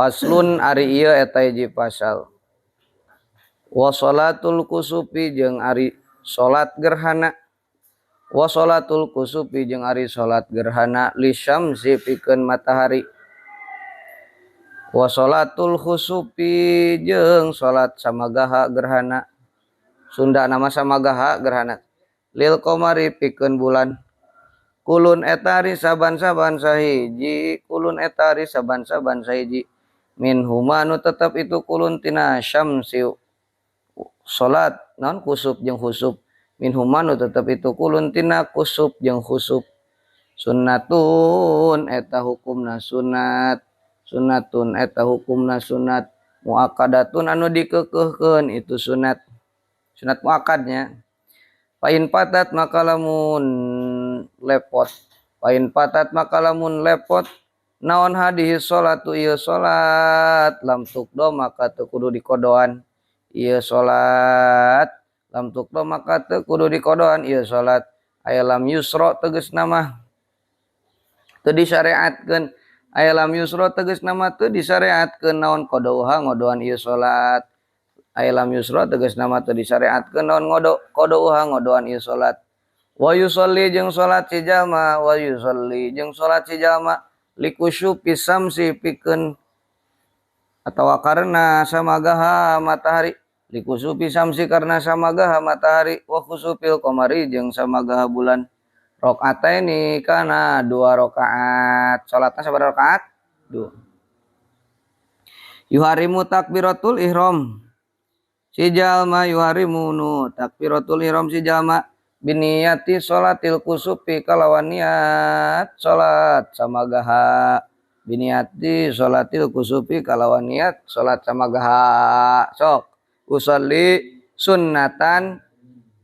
Faslun ari ieu eta hiji pasal. Wa sholatul kusufi jeung ari salat gerhana. Wa sholatul kusufi jeung ari salat gerhana li syamsi pikeun matahari. Wa sholatul khusufi jeung salat samagaha gerhana. Sunda nama samagaha gerhana. Lil qamari pikeun bulan. Kulun eta ari saban-saban sahiji, kulun eta ari saban-saban sahiji. Min huma nu tetep itu kulun tina syamsi salat naon kusuf jeung khusuf. Min huma nu tetep itu kulun tina kusuf jeung khusuf. Sunnatun eta hukumna sunat. Sunnatun eta hukumna sunat. Muakkadatun anu dikekeuhkeun itu sunat. Sunat muakkadnya. Pain patat maka lamun lepot. Pain patat maka lamun lepot naon hadis salatu ieu salat lam tukdo maka teu kudu dikodoan ieu salat lam tukdo maka teu kudu dikodoan ieu salat aya lam yusra tegasna mah teu disyariatkeun aya lam yusra tegasna mah teu disyariatkeun naon qadauha ngodoan ieu salat aya lam yusra tegasna mah teu disyariatkeun naon ngodo qadauha ngodoan ieu salat wa yusolli jeung salat si jalma wa yusolli jeung salat si jalma likusyufi samsi pikeun atawa karena samagaha matahari likusufi samsi karena samagaha matahari wa khusufil qamari jeung samagaha bulan rakaataini kana 2 rakaat salatna sabaraha rakaat 2 yuharimu takbiratul ihram si jalma yuharimu nu takbiratul ihram si jalma biniyati sholatil kusufi kalawan niat salat samagaha biniyati sholatil kusufi kalawan niat salat samagaha sok usolli sunnatan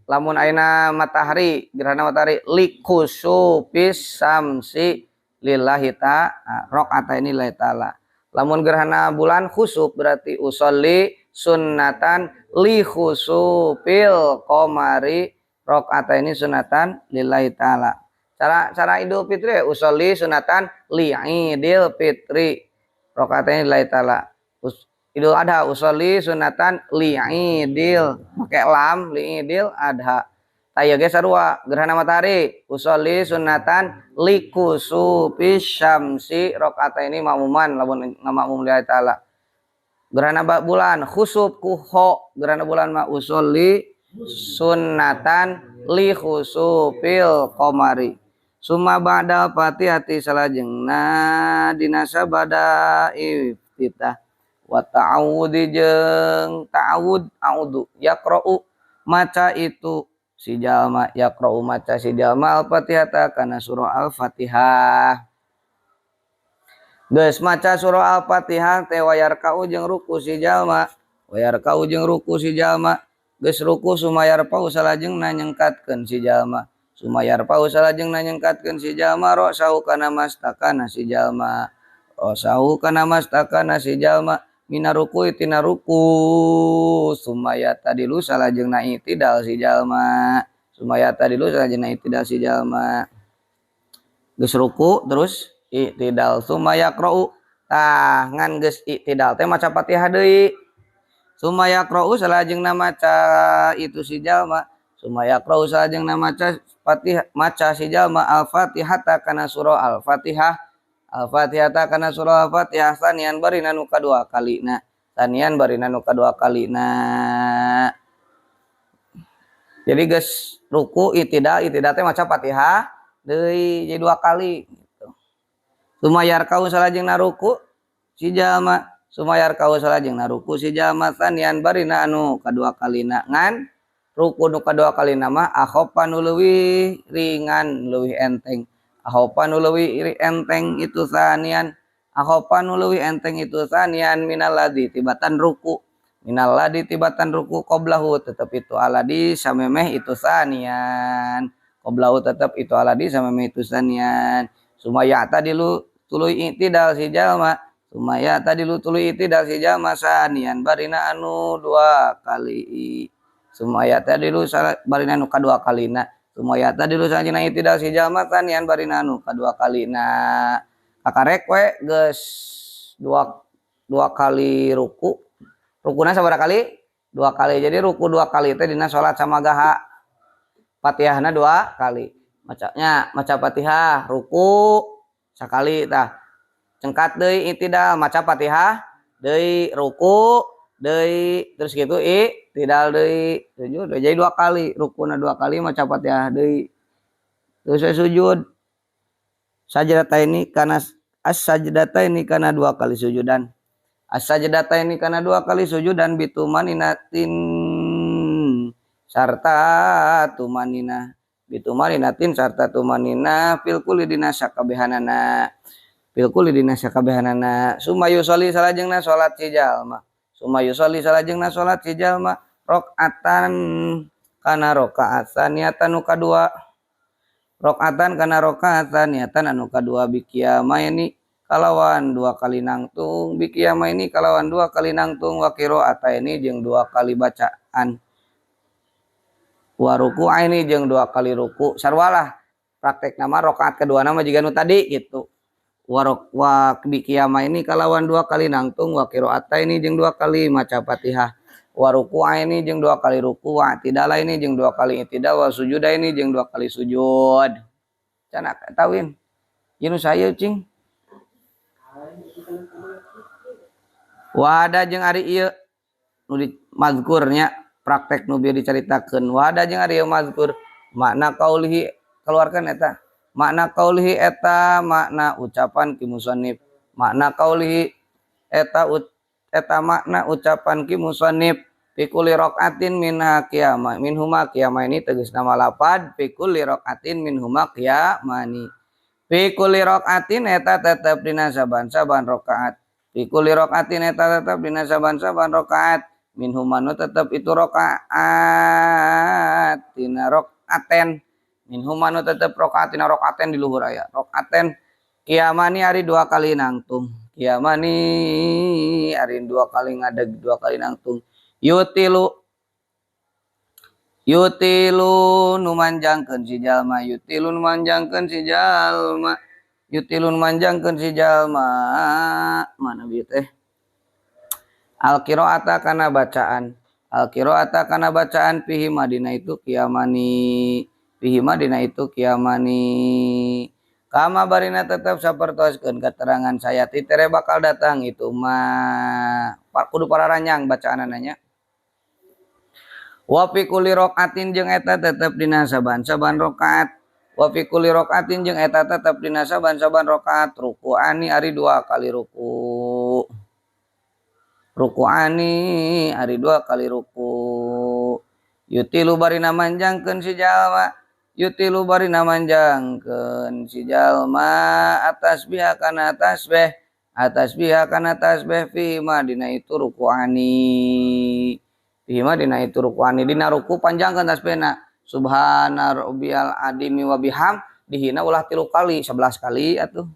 lamun ayeuna matahari gerhana matahari likusufis samsi lillahi ta'ala rakaataini lillahi ta'ala lamun gerhana bulan khusuf berarti usolli sunnatan li khusufil qamari rakaataini sunatan lillahi ta'ala. Cara Idul Fitri usolli sunatan li Idul Fitri rakaataini lillahi ta'ala. Idul Adha usolli sunatan li Idul make lam li Idul Adha. Tah ieu ge sarua gerhana matahari usolli sunatan li kusufi syamsi rakaataini makmuman lamun ngamakmum lillahi ta'ala. Gerhana bulan khusuf ku kho gerhana bulan mah usolli sunnatan li khusufil qamari summa ba'da fatihati salajengna dina sabada iftitah wa ta'awudi jeung ta'awud a'udzu yaqra'u maca itu si jalma yaqra'u maca si jalma al-fatihata kana surah al-fatihah geus maca surah al-fatihah teh wayarka'u jeung ruku si jalma wayarka'u jeung ruku si jalma geus ruku sumayar pau salajengna nyengkatkeun si jalma sumayar pau salajengna nyengkatkeun si jalma ra'sahu kana mastakana si jalma ra'sahu kana mastakana si jalma mina ruku tina ruku sumaya tadilu salajengna itidal si jalma sumaya tadilu salajengna itidal si jalma geus ruku terus itidal sumaya qra'u tah ngan geus itidal teh maca Fatihah deui sumaya qra'u salajengna maca itu si jalma sumaya qra'u salajengna maca Fatihah maca si jalma al-Fatihata kana surah al-Fatihah al-Fatihata kana surah al-Fatihah sanian barina nu kadua kalina sanian barina nu kadua kalina jadi geus ruku itidal itidal teh maca Fatihah deui jadi 2 kali gitu. Sumayar kau salajengna ruku si jalma sumayar kau salajengna ruku si jalma sanian barina anu kadua kalina ngan ruku nu kadua kalina mah akhofa nu leuwih ringan leuwih enteng akhofa nu leuwih enteng itu sanian akhofa nu leuwih enteng itu sanian minal ladzi tibatan ruku minal ladzi tibatan ruku qoblahu tetep itu aladi samemeh itu sanian qoblahu tetep itu aladi samemeh itu sanian sumaya tadilu tuluy i'tidal si jalma sumaya tadilu tuluy i'tidal si jalma sanian barina anu 2 kali sumaya tadilu barina anu kadua kalina sumaya tadilu salajengna i'tidal si jalma sanian barina anu kadua kalina kakarek we geus 2 dua kali ruku. Rukuna sabaraha kali? Dua kali. Jadi ruku dua kali teh dina salat samagaha. Fatihahna dua kali. Macanya maca Fatihah, ruku sakali tah. Cengkat deui itidal maca Fatihah deui, ruku deui, terus gitu itidal deui, sujud. Jadi dua kali, rukuna dua kali maca Fatihah deui. Terus saya sujud. Sajdataini kana as-sajdataini kana dua kali sujudan. As-sajdataini kana dua kali sujudan bitumaninatin sarta tumanina. Bitumaninatin sarta tumanina fil kulli dina sakabehanana. Fil kulli dina sakabehanana. Summa yusolli salajengna salat si jalma. Summa yusolli salajengna salat si jalma rakaatan kana rakaat saniatan nu kadua. Rakaatan kana rakaat saniatan anu kadua biqiyamaini kalawan dua kali nangtung, biqiyamaini kalawan dua kali nangtung, wa qiraataini jeung dua kali bacaan, wa ruku'aini jeung dua kali ruku. Sarwalah praktek nama rakaat kedua nama jiga nu tadi gitu. Wa wa biqiyamaini kalawan dua kali nangtung, wa qiraataini jeung dua kali maca Fatihah, wa ruku'aini jeung dua kali ruku, wa i'tidalaini jeung dua kali i'tidal, wa sujudaini jeung dua kali sujud. Cenah tawin. Ieu nu saya cing. Wada jeung ari ieu nu di mazkurnya praktek nu bieu dicaritakeun. Wada jeung ari ieu mazkur makna kaulihi keluarkan eta. Makna kaulihi eta makna ucapan ki musannif. Makna kaulihi eta eta makna ucapan ki musannif fi kulli rakaatin minha qiyama minhuma qiyama ini tegas nama lapad fi kulli rakaatin minhuma qiyamani. Fi kulli rakaatin eta tetep dina saban-saban rakaat. Fi kulli rakaatin eta tetep dina saban-saban rakaat minhuma nu tetep itu rakaat dina rakaaten minhuma nu tetep rakaat dina rakaaten di luhur aya rakaaten qiyamani ari dua kali nangtung. Qiyamani ari dua kali ngadeg, dua kali nangtung. Yutilu yutilu nu manjangkeun si jalma, yutilu nu manjangkeun si jalma, yutilu nu manjangkeun si jalma. Mana bieu teh? Al qiraata kana bacaan, al qiraata kana bacaan fihi madina itu qiyamani, fihi madina itu qiyamani. Kama barina tetep sapertoskeun keterangan saya tere bakal datang itu mah kudu pararanyang bacaanana nya. Wa fi kulli rakaatin jeung eta tetep dina saban-saban rakaat. Wa fi kulli rakaatin jeung eta tetep dina saban-saban rakaat ruku'ani ari dua kali ruku. Ruku'ani ari dua kali ruku. Yutilu barina manjangkeun si jalma. Yutilu barina manjangkeun si jalma atas biha kana tasbih, atas biha kana tasbih fi ma dina itu ruku'ani. Fi ma dina itu ruku'ani, dina ruku panjangkeun tasbihna. Subhana rabbiyal azimi wa biham dihina ulah 3 kali, 11 kali atuh.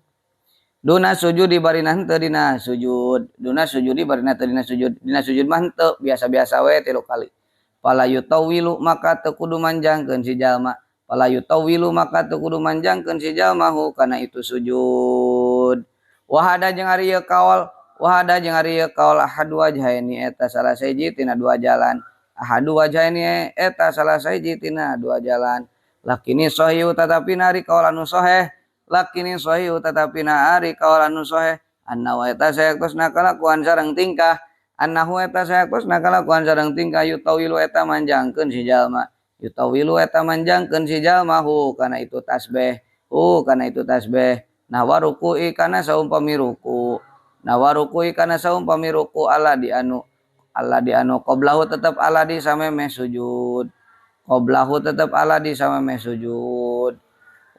Duna sujud barina henteu dina sujud, duna sujud barina teu dina sujud, dina sujud mah henteu biasa-biasa we 3 kali. Fala yutawilu maka teu kudu manjangkeun si jalma. Fala yutawilu maka teu kudu manjangkeun si jalma hu kana itu sujud. Wahada jeung ari ieu kaol, wahada jeung ari ieu kaol ahadu wajhaini eta salah sahiji tina dua jalan. Ahadu wajhaini eta salah sahiji tina dua jalan. Lakini sahihu tatapi ari kaol anu sahih, lakini sahihu tatapi ari kaol anu sahih. Annahu eta sayaktosna kalakuan sareng tingkah, annahu eta sayaktosna kalakuan sareng tingkah yutawilu eta manjangkeun si jalma. Yutawilu eta manjangkeun si jalma hu kana itu tasbih, hu kana itu tasbih. Nah waruku'i kana saumpami ruku, nah waruku'i kana saumpami ruku ala di anu, ala di anu qoblahu tetep ala di samemeh sujud, qoblahu tetep ala di samemeh sujud.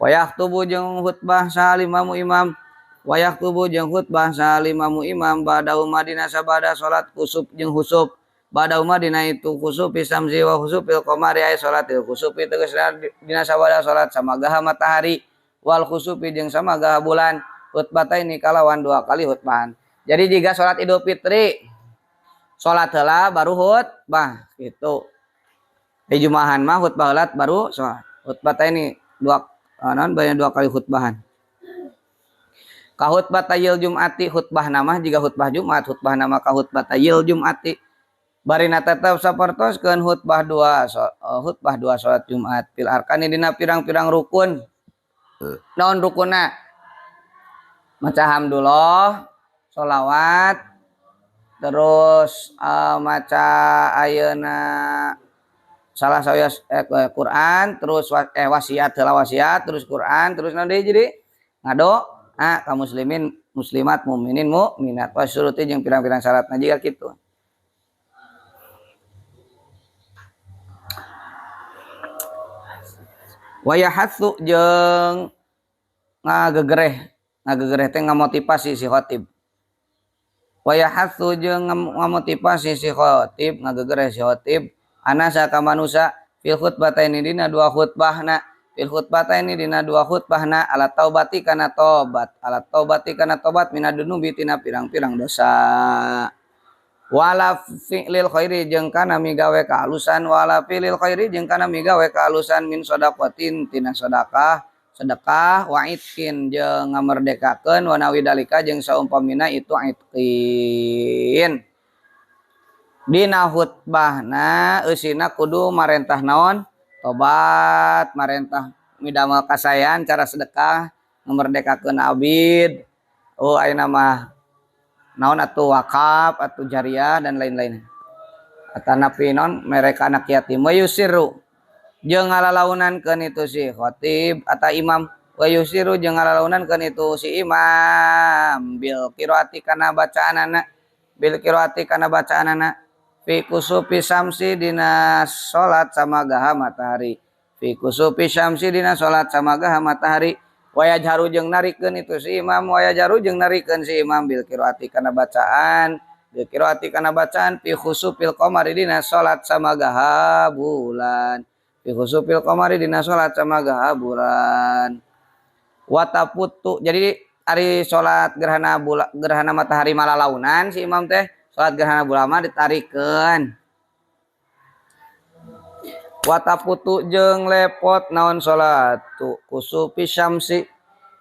Wayaktubu jeung khutbah salimamu imam, wayaktubu jeung khutbah salimamu imam ba'da madina sabada salat kusub jeung husub. Ba'da madina itu kusufi samsi wa khusufil qamari ay salatil kusufi tegasna dina sabada salat samagaha matahari wal khusufi jeung samagaha bulan. Khutbah ini kalawan dua kali khutbahan. Jadi jika salat Idul Fitri salat heula baru khutbah gitu. Di Jumahan mah khutbah heula baru salat. Khutbah ini dua naon banyak dua kali khutbahan. Ka khutbah tayil Jumati khutbah nama jiga khutbah Jumat khutbah nama ka khutbah tayil Jumati barina tetep sapertoskeun khutbah dua salat Jumat fil arkani dina pirang-pirang rukun. Naon rukunna? Maca hamdulillah, sholawat, terus maca ayeuna salah sawios Quran, terus wasiat heula wasiat, terus Quran, terus naon deui jadi ngadoa ka muslimin muslimat mukminin mukminat wasyuruti jeung pirang-pirang syaratna jiga kitu. Wa yahatsu jeung ngagegereh teh ngamotivasi si khatib. Wa yahatsu jeung ngamotivasi si khatib ngagegereh si khatib anasa ka manusa fil khutbataini dina dua khutbahna fil khutbataini dina dua khutbahna ala taubati kana tobat ala taubati kana tobat minadunubi tina pirang-pirang dosa wala fi'lil khairi jeung kana migawe kaalusan wala fi'lil khairi jeung kana migawe kaalusan min shadaqatin tina sedekah sedekah wa itkin jeung ngamerdekakeun wa nawi dalika jeung saumpamina itu itkin. Dina khutbahna eusina kudu marentah naon tobat marentah midamel kasayan cara sedekah ngamerdekakeun abid oh ayeuna mah naon atuh wakaf atuh jariah dan lain-lain atanapi naon mereka anak yatim wa yusiru jeung ngalalaunankeun itu si khatib atau imam wa yusiru jeung ngalalaunankeun itu si imam bil qiraati kana bacaanana bil qiraati kana bacaanana fi kusufi syamsi dina salat samagaha matahari fi kusufi syamsi dina salat samagaha matahari wa yajharu jeung narikeun itu si imam wa yajharu jeung narikeun si imam bil qiraati kana bacaan bil qiraati kana bacaan fi khusufil qamari dina salat samagaha bulan fi khusufil qamari dina salat samagaha bulan wa taputu. Jadi ari salat gerhana bula, gerhana matahari malalaunan si imam teh salat gerhana bulan mah ditarikeun. Wataputu jeung lepot naon salatu kusufi syamsi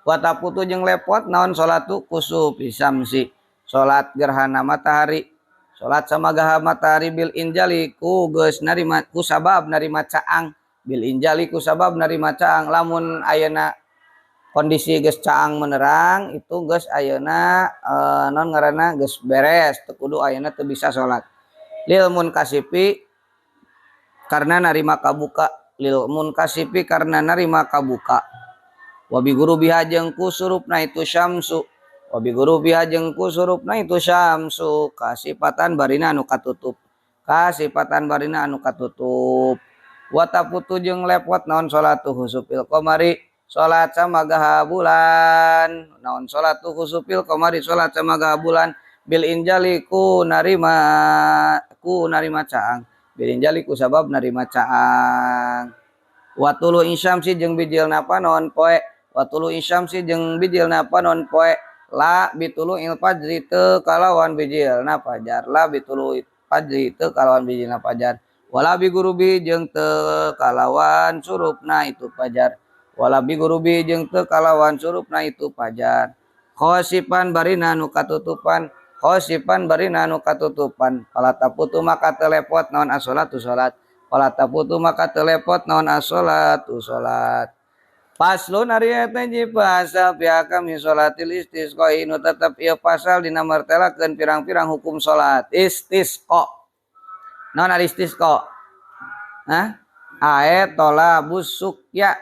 wataputu jeung lepot naon salatu kusufi syamsi salat gerhana matahari salat samagaha matahari bil injali ku geus narima ku sabab narima caang bil injali ku sabab narima caang lamun ayeuna kondisi geus caang menerang itu geus ayeuna naon ngaranna geus beres teu kudu ayeuna teu bisa salat lil munkasifi karena narima kabuka lil munkasifi karena narima kabuka wabi guru biha jeung ku surupna itu syamsu wabi guru biha jeung ku surupna itu syamsu kasipatan barina anu katutup kasipatan barina anu katutup wataputu jeung lepot naon salatu husufil qamari salat samagaha bulan naon salatu husufil qamari salat samagaha bulan bil injali ku narima caang bilinjali ku sabab narima caang watulu insyamsi jeung bijilna panon poe watulu insyamsi jeung bijilna panon poe la bitulu il fajri teu kalawan bijilna fajar la bitulu fajri teu kalawan bijilna fajar wala bi gurubi jeung teu kalawan surupna itu fajar wala bi gurubi jeung teu kalawan surupna itu fajar khosipan barina nu katutupan khosipan barina anu katutupan fala taputu maka telepot naon as-sholatu salat fala taputu maka telepot naon as-sholatu salat. Paslon ari eta hiji pasal fi ahkami sholatil istisqa inu tetep ieu pasal dina martelakeun pirang-pirang hukum salat istisqa. Naon ari istisqa? Hah? Ae tolabus sukya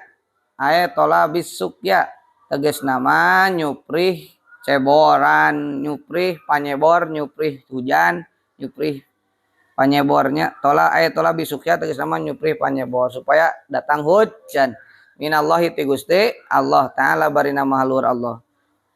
ae tolabis sukya tegasna mah nyuprih ceboran, nyuprih panyebor, nyuprih hujan, nyuprih panyebornya. Tola ayat tola bisukya tegas nama nyuprih panyebor supaya datang hujan. Minallahi ti Gusti Allah Ta'ala barina maha luhur Allah.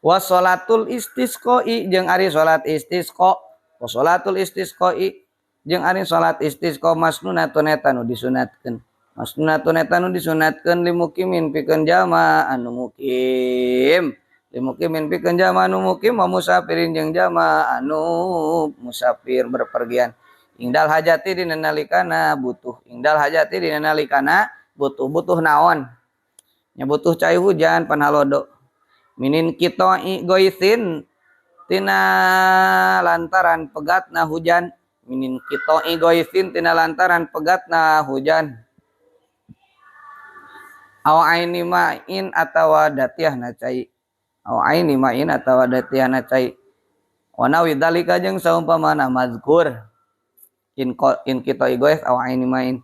Wa sholatul istisqai jeung ari salat istisqa. Wa sholatul istisqai jeung ari salat istisqa masnunatun eta nu disunatkeun. Masnunatun eta nu disunatkeun limukimin pikeun jalma anu mukim. Limukimin pikeun jalma anu mukim wa musafirin jeung jalma anu musafir berpergian. Ingdal hajati dina nalikana butuh. Ingdal hajati dina nalikana butuh. Butuh naon? Nya butuh cai hujan panhalodo. Minin qita'i goisin tina lantaran pegatna hujan. Minin qita'i goisin tina lantaran pegatna hujan. Aw aini ma'in atawa datiahna cai. Aw aini ma'in atawa datiahna cai. Wa nawi dzalika jeung saumpamana mazkur. In qita'i gois aw aini ma'in.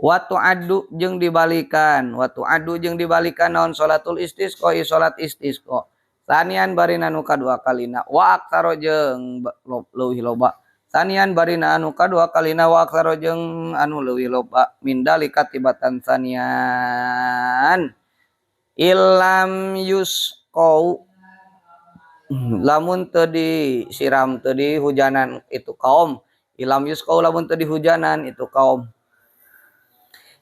Wa tu'addu jeung dibalikan, wa tu'addu jeung dibalikan naon salatul istisqa salat istisqa. Sanian barina nu kadua kalina wa aktsaro jeung leuwih loba. Sanian barina anu kadua kalina wa aktsaro jeung anu leuwih loba min dalika tibatan sanian. Illam yusqau lamun teu disiram teu dihujanan itu kaum. Illam yusqau lamun teu dihujanan itu kaum.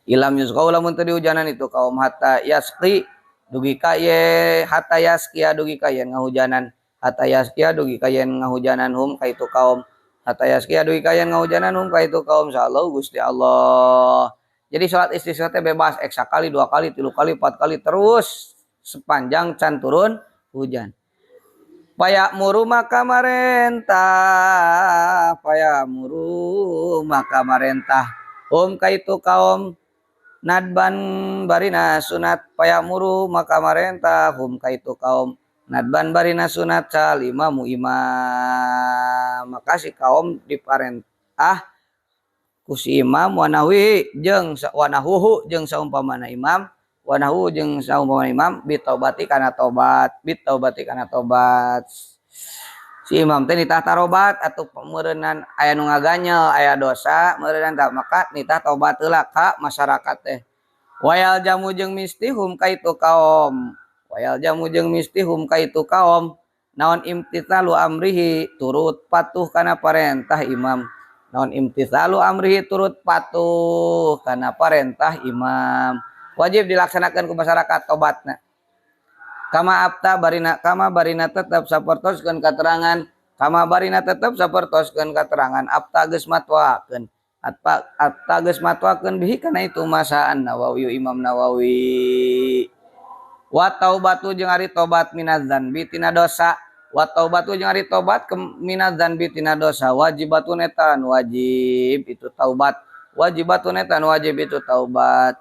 Ilam yusqau lamun teu dihujanan itu kaum hatta yasqi dugi ka ye hatta yasqiya dugi ka yen ngahujanan hatta yasqiya dugi ka yen ngahujanan hum ka itu kaum hatta yasqiya dugi ka yen ngahujanan hum ka itu kaum insyaallah Gusti Allah. Jadi salat istisqa teh bebas ek sakali, dua kali, tilu kali, empat kali terus sepanjang can turun hujan. Payamuru maka marentah, payamuru maka marentah hum ka itu kaum nadban barina sunat. Payamuru maka marentah hum ka itu kaum nadban barina sunat salimamu imam. Maka si kaum diparentah ku si imam wanawi jeung wanahuhu jeung saumpamana imam wanahu jeung saumpamana imam bitaubati kana tobat, bitaubati kana tobat. Si imam teh nitah tarobat atau meureunnan aya nu ngaganyel aya dosa meureunnan tah maka nitah tobat heula ka masyarakat teh. Wayal jamu jeung mistihum ka itu kaum, wayal jamu jeung mistihum ka itu kaum naon imtithalu amrihi turut patuh kana parentah imam. Naon imtithalu amrihi turut patuh kana parentah imam. Wajib dilaksanakan ku masyarakat tobatna. Kama abta barina kama barina tetep sapertoskeun katerangan, kama barina tetep sapertoskeun katerangan abta geus matwakeun, abta geus matwakeun bihi kana itu masaan Nawawi Imam Nawawi. Wa taubatu jeung ari tobat minaz dzanbi tina dosa, wa taubatu jeung ari tobat minaz dzanbi tina dosa wajibatun etan wajib itu taubat, wajibatun etan wajib itu taubat.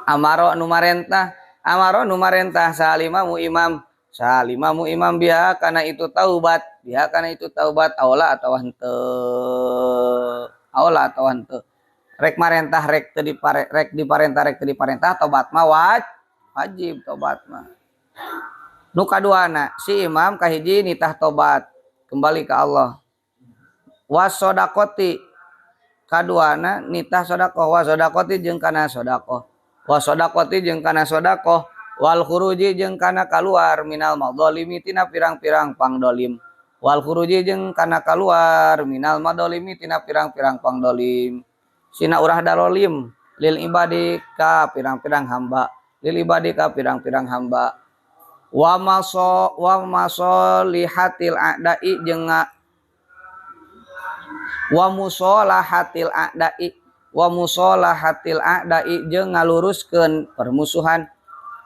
Amaro nu marentah, amaro nu marentah salimamu imam, salimamu imam biha kana itu taubat, biha kana itu taubat aula atawa henteu, aula atawa henteu. Rek marentah rek teu dipare, rek diparentah rek teu diparentah tobat mah wajib tobat mah. Nu kaduana si imam kahiji nitah tobat kembali ke Allah. Wasodaqoti kaduana nitah sedekah, wasodaqoti jeung kana sedekah. Wasodaqoti jeung kana sedekah, wal khuruji jeung kana kaluar minal madzalimi tina pirang-pirang pangdolim. Wal khuruji jeung kana kaluar minal madzalimi tina pirang-pirang pangdolim. Sina urah darolim lil ibadi ka pirang-pirang hamba, lil ibadi ka pirang-pirang hamba. Wa maso wa masolihatil a'dai jeung wa musolahatil a'dai, wa musolahatil a'dai jeung ngaluruskeun permusuhan,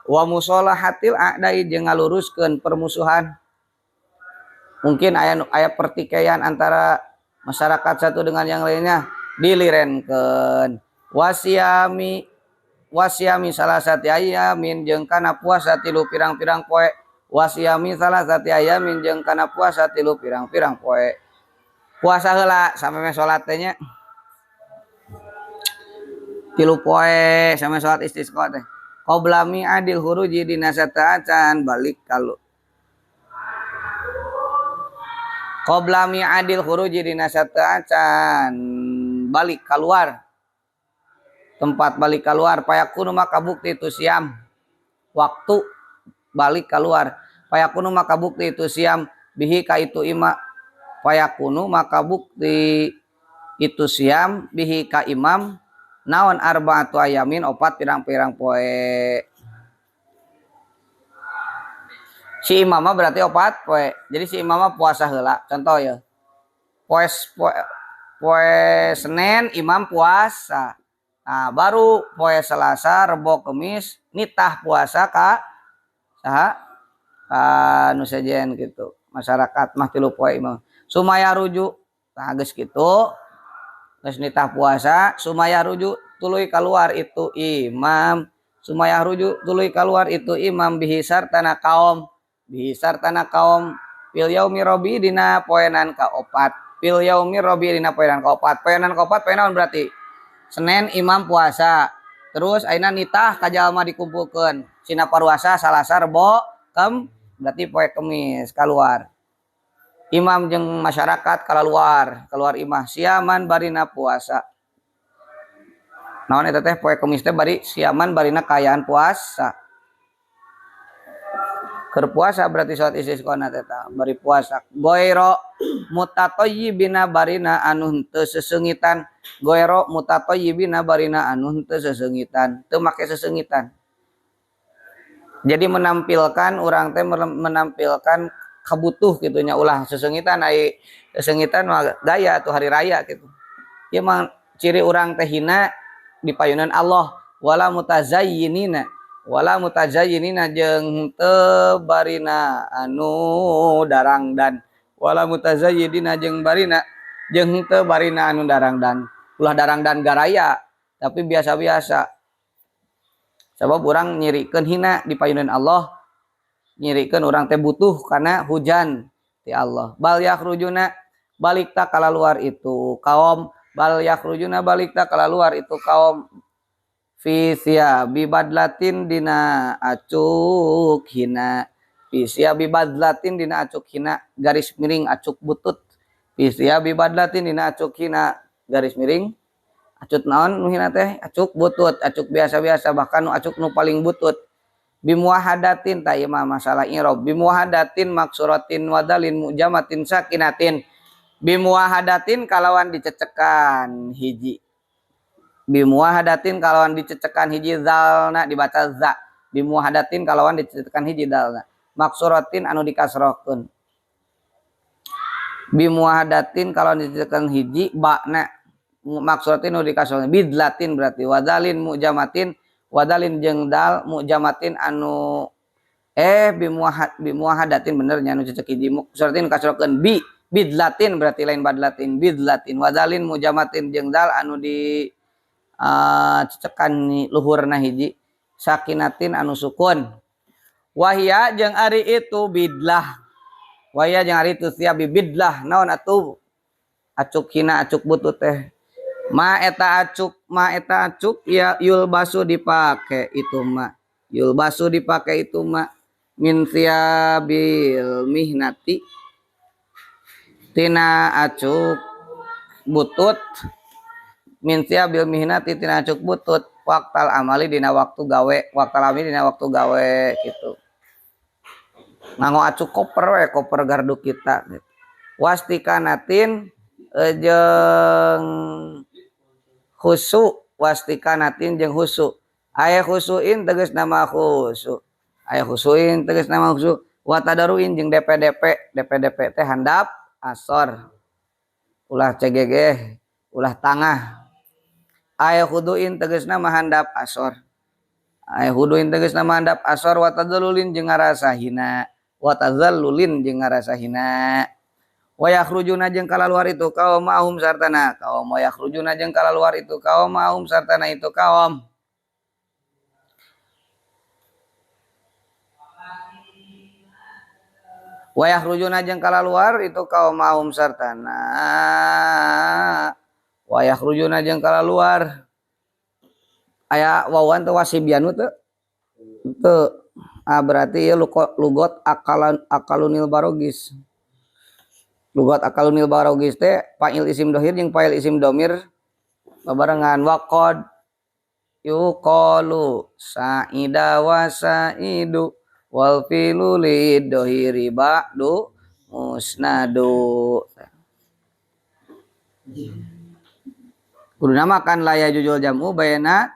wa musolahatil a'dai jeung ngaluruskeun permusuhan. Mungkin aya pertikaian antara masyarakat satu dengan yang lainnya dilirenkeun. Wasiami wasiami salasati ayamin jeung kana puasa tilu pirang-pirang poe, wasiami salasati ayamin jeung kana puasa tilu pirang-pirang poe. Puasa heula sameme salat teh nya tilu poe sameme salat istisqa teh. Qabla mi'adil khuruji dina sataacan balik kalu, qabla mi'adil khuruji dina sataacan balik keluar, tempat balik keluar. Payakunu maka bukti itu siam waktu balik keluar, payakunu maka bukti itu siam bihi ka itu ima, payakunu maka bukti itu siam bihi ka imam naon arba'atu ayamin opat pirang-pirang poe. Si imam mah berarti opat poe. Jadi si imam mah puasa heula. Contoh ya, poe poe Senin imam puasa. Nah, baru poe Selasa, Rebo, Kemis nitah puasa ka Saha? Ka nu sejen gitu. Masyarakat mah 3 poe imam. Sumaya rujuk tah geus kitu. Geus nitah puasa, sumaya rujuk tuluy kaluar itu imam. Sumaya rujuk tuluy kaluar itu imam bihi sartana kaum. Bihi sartana kaum fil yaumi rabi dina poenan kaopat. Fil yaumi rabi dina poenan kaopat. Poenan kaopat poe naon berarti? Senin imam puasa. Terus ayeuna nitah ka jalma dikumpulkeun. Sina paruasa Salasa Rebo Kem berarti poe Kemis kaluar. Imam jeung masyarakat kalaluar, keluar imah siaman barina puasa. Naon eta teh poe Kemis teh bari siaman barina kaayaan puasa. Keur puasa berarti salat istisqona teh tah bari puasa. Goiro mutatayyibina barina anu henteu seseungitan. Goiro mutatayyibina barina anu henteu seseungitan, teu make seseungitan. Jadi menampilkan urang teh menampilkan kabutuh gitu nya ulah seseungitan ai seseungitan mah gaya tuh hari raya gitu. Ieu mah ciri urang teh hina di payunan Allah wala mutazayyinina wala mutazayyinina jeung teu barina anu darangdan wala mutazayyidina jeung barina jeung teu barina anu darangdan ulah darangdan garaya tapi biasa-biasa sabab urang nyirikeun hina di payunan Allah nyirikeun urang teh butuh karena hujan ti Allah bal yakhrujuna balik ta kalaluar itu kaum bal yakhrujuna balik ta kalaluar itu kaum fi siyabi badlatin dina acuk hina fi siyabi badlatin dina acuk hina garis miring acuk butut fi siyabi badlatin dina acuk hina garis miring acut naon nu hina teh acuk butut acuk biasa-biasa bahkan nu acuk nu paling butut bimuahadatin ta ieu mah masalah i'rab bimuahadatin maksuratin wadalin mujamatin sakinatin bimuahadatin kalawan dicecekan hiji bimuahadatin kalawan dicecekan hiji zalna dibaca za bimuahadatin kalawan dicecekan hiji dalna maksuratin anu dikasrohkeun bimuahadatin kalawan dicecekan hiji ba'na maksuratin anu dikasrohkeun bidlatin berarti wadalin mujamatin wadalin jeung dal mujamatin anu bimuahadatin bener nya anu cecek hiji maksuratin kasrohkeun bi bidlatin berarti lain badlatin bidlatin wadalin mujamatin jeung dal anu di cecekan luhurna hiji sakinatin anu sukun wahia jeung ari itu bidlah wahia jeung ari itu siap bidlah naon atuh acuk hina acuk butut teh ma eta acuk ya yulbasu dipake itu ma yulbasu dipake itu ma min thiyabil mihnati tina acuk butut min thiyabil mihnati tina acuk butut waqtal amali dina waktu gawe waqtal amali dina waktu gawe gitu nganggo acuk koper we koper gardu kita gitu. Wastikanatin jeung khusu wastikanatin jeung khusu aya khusuin tegas nama khusu aya khusuin tegas nama khusu watadaruin jeung DPDP DPDP teh handap asor ulah CGG ulah tangah aya khuduin tegas nama handap asor aya khuduin tegas nama handap asor watadalulin jeung ngarasa hina watazallulin jeung ngarasa hina wa yakhrujuna jeung kalaluar itu kaum mahum sartana kaum wa yakhrujuna jeung kalaluar itu kaum mahum sartana itu kaum wa yakhrujuna jeung kalaluar itu kaum mahum sartana wa yakhrujuna jeung kalaluar aya wawan teh wasibyanu teu teu ah berarti ieu lugot akalan akalunil barogis lugat akalunil barogis teh fa'il isim dohir jeung fa'il isim domir babarengan waqad yuqalu sa'ida wa sa'idu wal fi'lu lidohiri ba'du musnadu kudu nama kan la yajuzul jam'u baina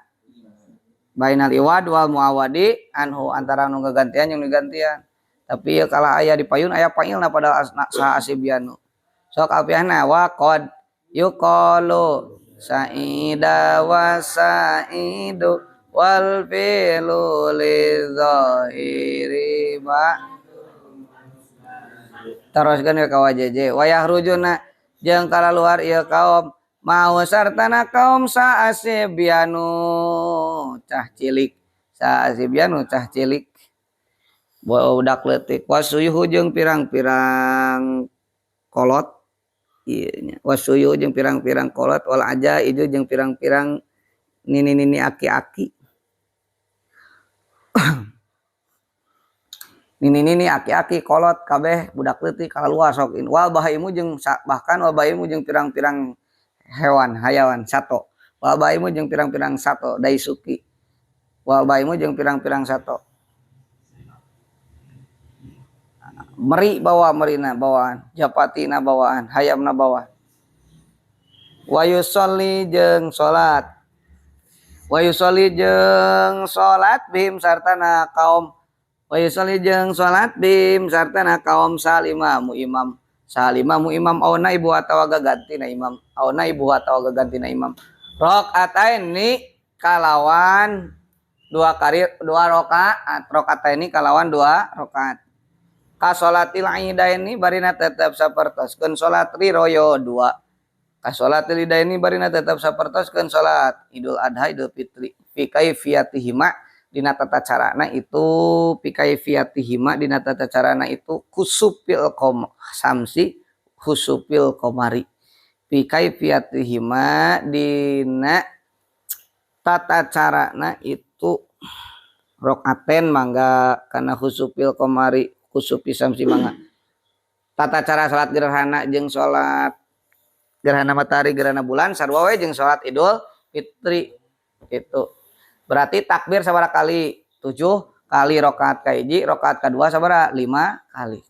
bainal iwad wal muawadi anhu antara nu gagantian jeung digantian tapi ya kalah aya di payun aya fa'ilna padahal saha asibyanu sok alfiahna wa qad yuqalu sa'ida wa sa'idu Wal fi'lu lidzahiri ma teruskeun ka wajeje wayah rujuna jeung kalaluar ieu kaum mau sartana kaum saasibyanu cah cilik saasibyanu cah cilik budak leutik wasuyuhu jeung pirang-pirang kolot ieu nya wasuyuhu jeung pirang-pirang kolot wal ajaizu jeung pirang-pirang nini-nini aki-aki nini-nini aki-aki kolot kabeh budak leutik kalaluar sok in wal bahaimu jeung bahkan wal bahaimu jeung pirang-pirang hewan hayawan sato wal bahaimu jeung pirang-pirang sato daisuki wal bahaimu jeung pirang-pirang sato meri bawa merina bawaan japatina bawaan hayamna bawaan wa yusolli jeung salat wa yusolli jeung salat bihim sartana kaum wa yusolli jeung salat bihim sartana kaum salimamu imam salimamu imam auna ibu atawa gagantina imam auna ibu atawa gagantina imam rakaataini kalawan dua kali dua rakaat rakaataini kalawan dua rakaat ka salatil idaini barina tetep sapertoskeun salat riroyo dua ka salatil idaini barina tetep sapertoskeun salat Idul Adha Idul Fitri fi kaifiyatihima dina tata carana itu fi kaifiyatihima dina tata carana itu kusupil kom samsi husupil komari fi kaifiyatihima dina tata carana itu rokaaten mangga kana husupil komari kusupi samsi mangga tata cara salat gerhana jeung salat gerhana matahari gerhana bulan sarua we jeung salat Idul Fitri itu berarti takbir sabaraha kali 7 kali rakaat kahiji rakaat kadua sabaraha 5 kali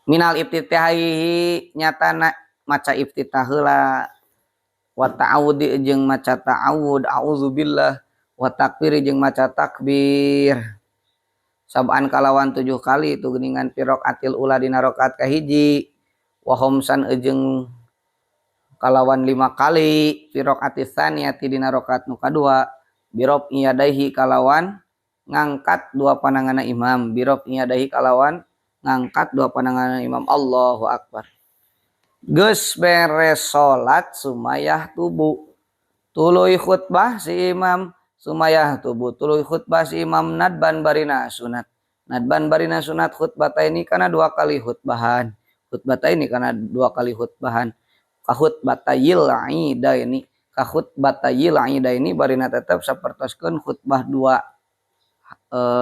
minal iftitahi nyatana maca iftitah heula wa ta'awudi jeung maca ta'awud auzubillah wa takbir jeung maca takbir sab'an kalawan 7 kali itu geuningan fi rakaatil ula dina rakaat kahiji wa khamsan jeung kalawan 5 kali fi rakaatis tsaniyati dina rakaat nu kadua birof yadaihi kalawan ngangkat dua pananganna imam birof yadaihi kalawan ngangkat dua pananganna imam Allahu akbar geus beres salat sumayah tubuh tuluy khutbah si imam sumayah tubuh tuluy khutbah si imam nadban barina sunat nadban barina sunat khutbah ini karena dua kali khutbahan khutbah ini karena dua kali khutbahan kahutbatayil idaini kahutbatayil idaini barina tetep sapertoskeun khutbah dua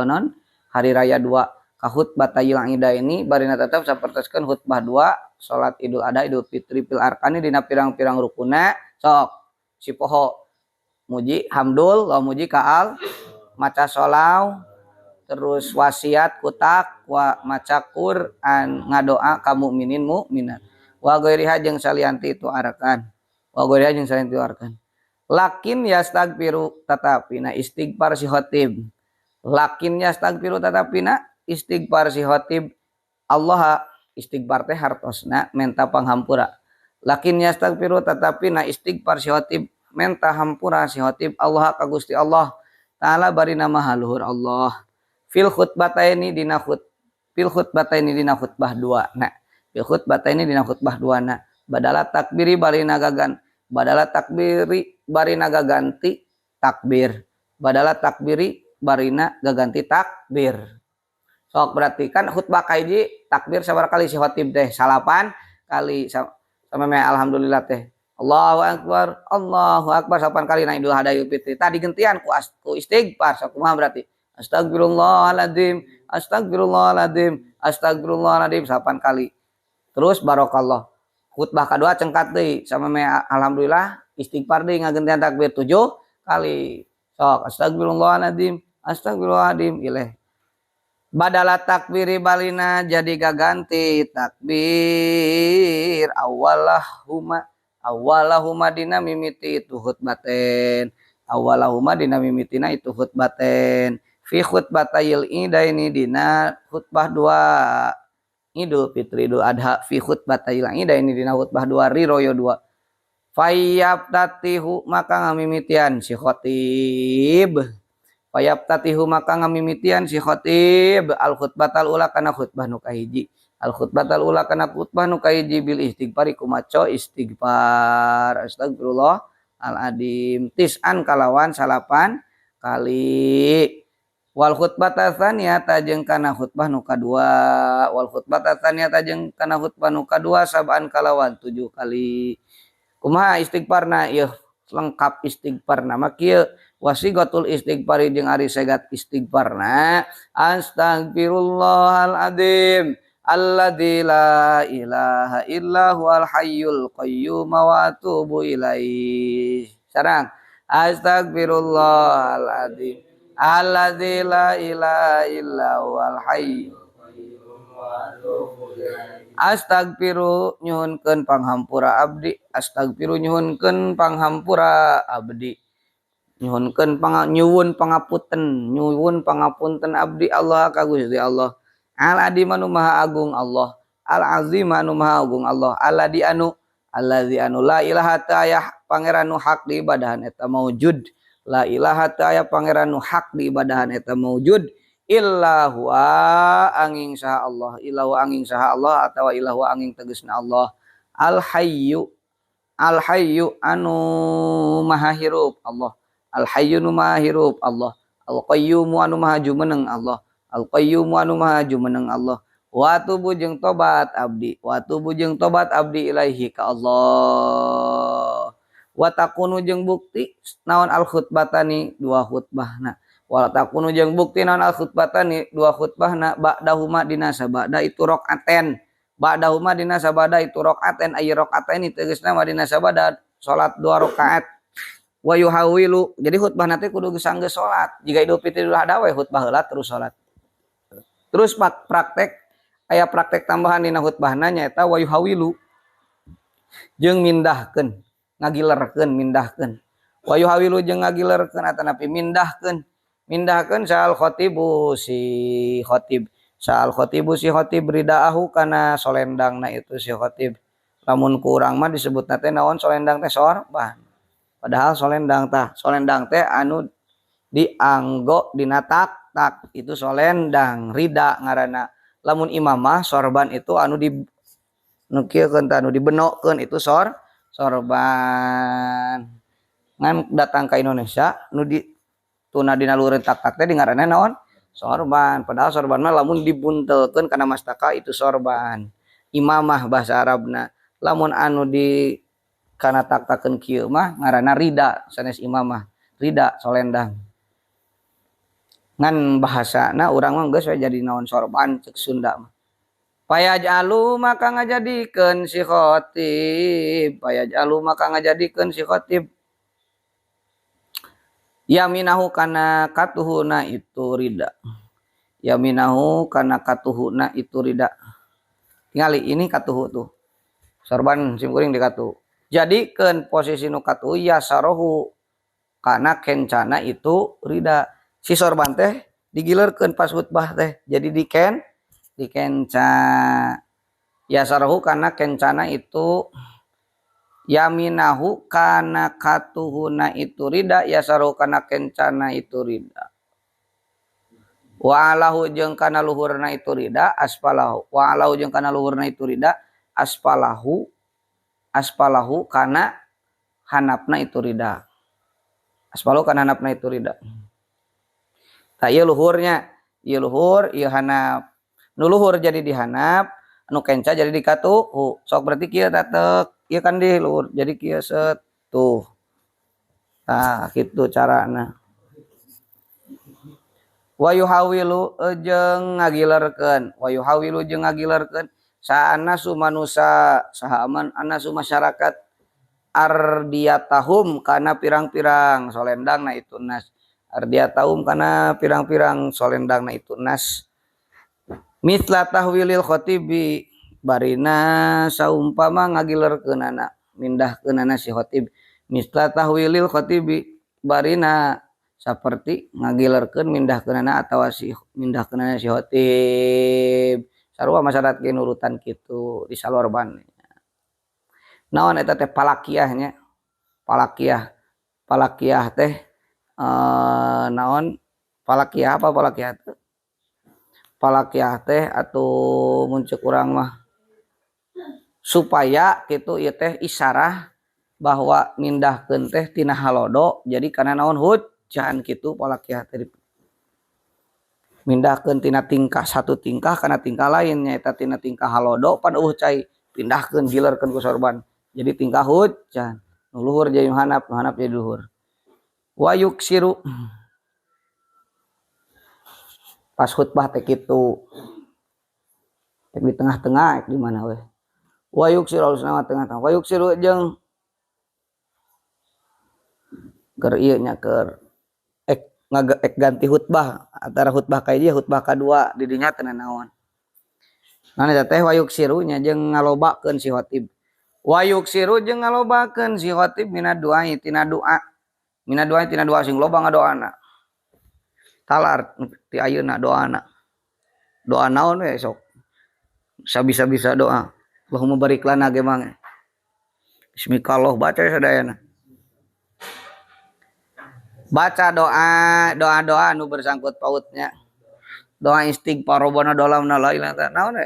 non hari raya dua kahutbatayil idaini barina tetep sapertoskeun khutbah dua salat Idul Adha Idul Fitri fil arkani dina pirang-pirang rukuna sok si poho muji hamdul lo muji kaal maca sholau terus wasiat kutak wa maca Quran ngadoa ka mukminin mukminat wa ghairiha jeung salianti itu arakan wa ghairiha jeung salianti itu arakan lakin yastagfiru tatapina istighfar si khatib lakin yastagfiru tatapina istighfar si khatib Allah istighfar teh hartosna menta panghampura lakin yastagfiru tatapina istighfar si khatib menta hampura si khatib Allah ka Gusti Allah taala barina maha luhur Allah fil khutbataini dina khut fil khutbataini dina khutbah dua na fil khutbataini dina khutbah dua na badala takbiri barina gagan badala takbiri barina gaganti takbir badala takbiri barina gaganti takbir sok berarti kan khutbah kahiji takbir sabaraha kali si khatib teh 8 kali sama me alhamdulillah teh Allahu akbar 8 kali na Idul Adha Idul Fitri. Tadi gentian ku istighfar sok kumaha berarti astagfirullahaladzim astagfirullahaladzim astagfirullahaladzim 8 kali. Terus barokallah. Khutbah kadua cengkat deui sama me alhamdulillah istighfar deui ngagentian takbir 7 kali. Sok astagfirullahaladzim astagfirullahaladzim ileh. Badala takbiri balina jadi gaganti takbir awalahuma awalahuma dina mimiti itu khutbaten awalahuma dina mimitina itu khutbaten fi khutbatayil idaini dina khutbah dua Idul Fitri Idul Adha fi khutbatayil idaini dina khutbah dua riroyo dua Fayyabtatihu maka ngamimitian si khatib. Fayyabtatihu maka ngamimitian si khatib al khutbatal ula kana khutbah nu kahiji. Al khutbatal ula kana khutbah nu kahiji bil istighfari kumaco istighfar. Astagfirullah al adim tis'an kalawan 9 kali. Wal khutbata tsaniyata jeung kana khutbah nu kadua. Wal khutbata tsaniyata jeung kana khutbah nu kadua sab'an kalawan 7 kali. Kumaha istighfarna ieu lengkap istighfarna mah kieu wasigatul istighfari jeung ari segat istighfarna astagfirullahal azim alladzi la ilaha illa huwal hayyul qayyum wa atubu ilaih. Sarang astagfirullahal azim alladzi la ilaha illa huwal hayyul qayyum wa atubu ilaih. Astagfiru nyuhunkeun panghampura abdi, astagfiru nyuhunkeun panghampura abdi, nyuhunkeun nyuwun pangapunten, nyuwun pangapunten abdi Allah ka Gusti Allah. Al adim anu maha agung Allah, al azim anu maha agung Allah, alladzi anu allazi anu la ilaha teu aya pangeran nu hak diibadahan eta maujud. La ilaha teu aya pangeran nu hak diibadahan eta maujud illa huwa angin saha Allah, illa huwa angin saha Allah atawa illa huwa angin tegasna Allah. Al hayyu, al hayyu anu maha hirup Allah, al hayyu nu maha hirup Allah, al qayyum anu maha jumeneng Allah, al qayyum anu maha jumeneng Allah. Wa tubu jeung tobat abdi, wa tubu jeung tobat abdi ilaihi ka Allah. Wa takunu jeung bukti naon al khutbatani dua khutbahna. Wa takunu jeung bukti naon al khutbatani dua khutbahna ba'dahuma dina sabada itu rokaaten. Ba'dahuma dina sabada itu rokaaten ay rokaaten tegasna mah dina sabada salat 2 rakaat. Wa yuhawilu jadi khutbahna teh kudu geus sanggeus salat. Jika Idul Fitri Idul Adha we khutbah heula terus salat. Terus praktek aya praktek tambahan dina khutbahna nyaeta wa yuhawilu jeung mindahkeun, ngagilerkeun, mindahkeun. Wa yuhawilu jeung ngagilerkeun atanapi mindahkeun. Mindahkeun sal khatibu si khatib. Sal khatibu si khatib ridaahu kana solendangna itu si khatib. Lamun ku urang mah disebutna teh naon solendang teh sorban. Padahal solendang tah, solendang teh anu dianggo dina tak-tak itu solendang, rida ngaranna. Lamun imamah sorban itu anu di nu kieu keun tah anu dibenokkeun itu sorban. Ngan datang ka Indonesia nu di tuna dina luhureun tak-tak teh dingaranna naon? Sorban. Padahal sorban mah lamun dibuntelkeun kana mastaka itu sorban. Imamah bahasa Arabna. Lamun anu di kana tak-takeun kieu mah ngaranna rida sanes imamah. Rida solendang. Ngan bahasana urang mah geus we jadi naon sorban cek Sunda mah. Payajalu maka ngajadikeun si khatib, payajalu maka ngajadikeun si khatib yaminahu kana katuhuna itu rida. Yaminahu kana katuhuna itu rida. Tingali ini katuhu tuh. Sorban sim kuring di katuhu. Jadikeun posisi nu katuhu yasarohu kana kencana itu rida. Si sorban teh digilerkeun pas khutbah teh. Jadi dikenca. Yasarohu kana kencana itu yaminahu kana katuhuna itu rida, yasarohu kana kencana itu rida. Wa alahu jeung kana luhurna itu rida asfalahu. Wa alahu jeung kana luhurna itu rida asfalahu, asfalahu kana hanapna itu rida. Asfalahu kana hanapna itu rida. Tah ieu luhurnya, ieu luhur, ieu hanap. Nu luhur jadi dihanap, nu kenca jadi dikatuhu. Sok berarti kieu tatek, ieu kan di luhur jadi kieu set tuh. Tah kitu carana. Wa yuhawilu jeung ngagilerkeun, wa yuhawilu jeung ngagilerkeun saanasu manusa saha aman anasu masyarakat ardiyatahum kana pirang-pirang solendangna itu nas. Ardiyatahum kana pirang-pirang solendangna itu nas. Mithla tahwilil khatibi barina saumpama ngagilerkeunana mindahkeunana si khatib. Mithla tahwilil khatibi barina saperti ngagilerkeun mindahkeunana atawa si mindahkeunana si khatib. Sarua masyarakat ge nurutan kitu di salorban. Naon eta teh palakiahnya? Palakiyah. Palakiyah teh naon? Palakiyah apa palakiyah teh? Palakiyah teh atuh mun ceuk urang mah supaya kitu ieu teh isyarah bahwa mindahkeun teh tina halodo jadi kana naon hujan kitu palakiyah teh mindahkeun tina tingkah satu tingkah kana tingkah lain nyaeta tina tingkah halodo pan eueuh cai pindahkeun gilerkeun ku sorban jadi tingkah hujan nu luhur jadi nu handap nu handap jadi luhur wa yuksiru pas khutbah teh kitu di tengah-tengah di mana we wa yuksiru alusna tengah-tengah wa yuksiru jeung keur ieu nya keur ek ganti khutbah antara khutbah ka hiji khutbah kadua di dinya teh naon. Nah eta teh wayuksiru nya jeung ngalobakeun si khatib. Wayuksiru jeung ngalobakeun si khatib mina doa tina doa. Mina doa tina doa sing loba ngadoana. Talar ti ayeuna doana. Doa naon we sok. Sabisa-bisa doa. Allahumma barik lana ge mah. Bismillah baca sadayana. Baca doa, doa-doa nu bersangkut pautnya. Doa istighfar robbana dolamna la ilaha illa naon we.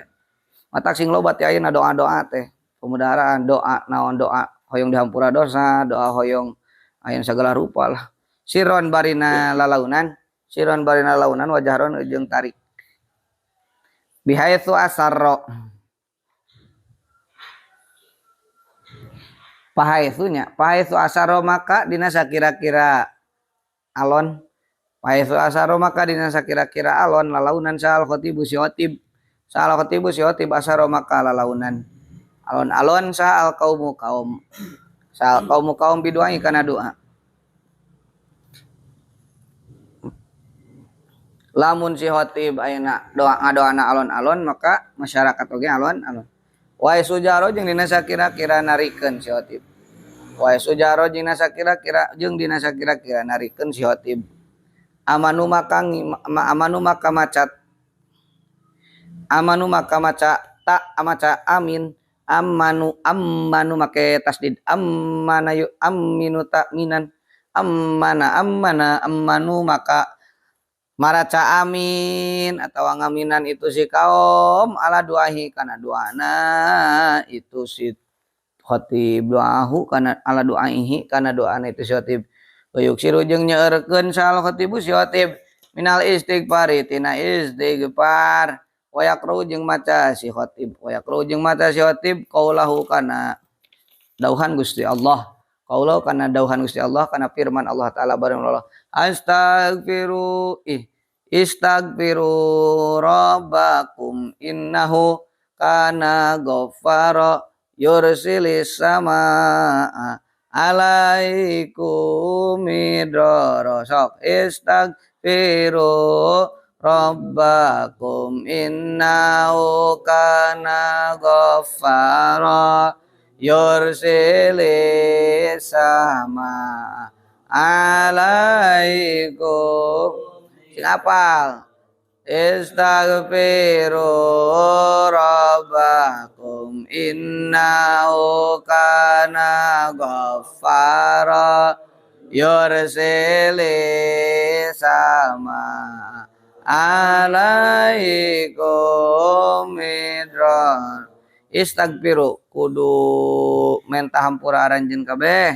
Matak sing loba ti ayeuna doa-doa teh. Pemudaharaan doa naon doa hoyong dihampura dosa, doa hoyong aya segala rupa lah. Siron barina lalaunan, siron barina lalaunan wajahron jeung tarik. Bihaitsu asarra. Pahaitsunya, pahaitsu asarra maka dina sakira-kira alon paesu asaro maka dina sakira-kira alon lalaunan sal khatibu si khatib sal khatibu si khatib asaro maka lalaunan alon-alon sal kaumu kaum sal kaumu kaum biduai kana doa lamun si khatib ayeuna doa ngadoana alon-alon maka masyarakat oge alon-alon wae sujaro jeung dina sakira-kira narikeun si khatib wae sujaro jeung dina sakira-kira jeung dina sakira-kira narikeun si khatib amanu maka amanu maka macat amanu maka maca ta maca amin amanu amanu make tasdid amana yu aminu ta'minan amana amana amanu maka maraca amin atau ngaminan itu si kaum ala duahi kana doana itu si khatib doahu kana ala doaihi kana doana itu si khatib wayuksiru jeung nyeurkeun sal khatibu si khatib minal istighfari tina istighfar wayaqru jeung maca si khatib wayaqru jeung maca si khatib qaulahu kana dauhan Gusti Allah qaulahu kana dauhan Gusti Allah kana firman Allah taala bareng Allah astaghfiru istaghfiru rabbakum innahu kana ghaffara yursilis samaa alaikum midrara sok istaghfiru rabbakum innahu kana ghaffara yursilis samaa alaikum sing apal istaghfiru rabbakum innahu kana ghaffara yursilis samaa alaikum midrar istaghfiru kudu menta hampura aranjeun kabeh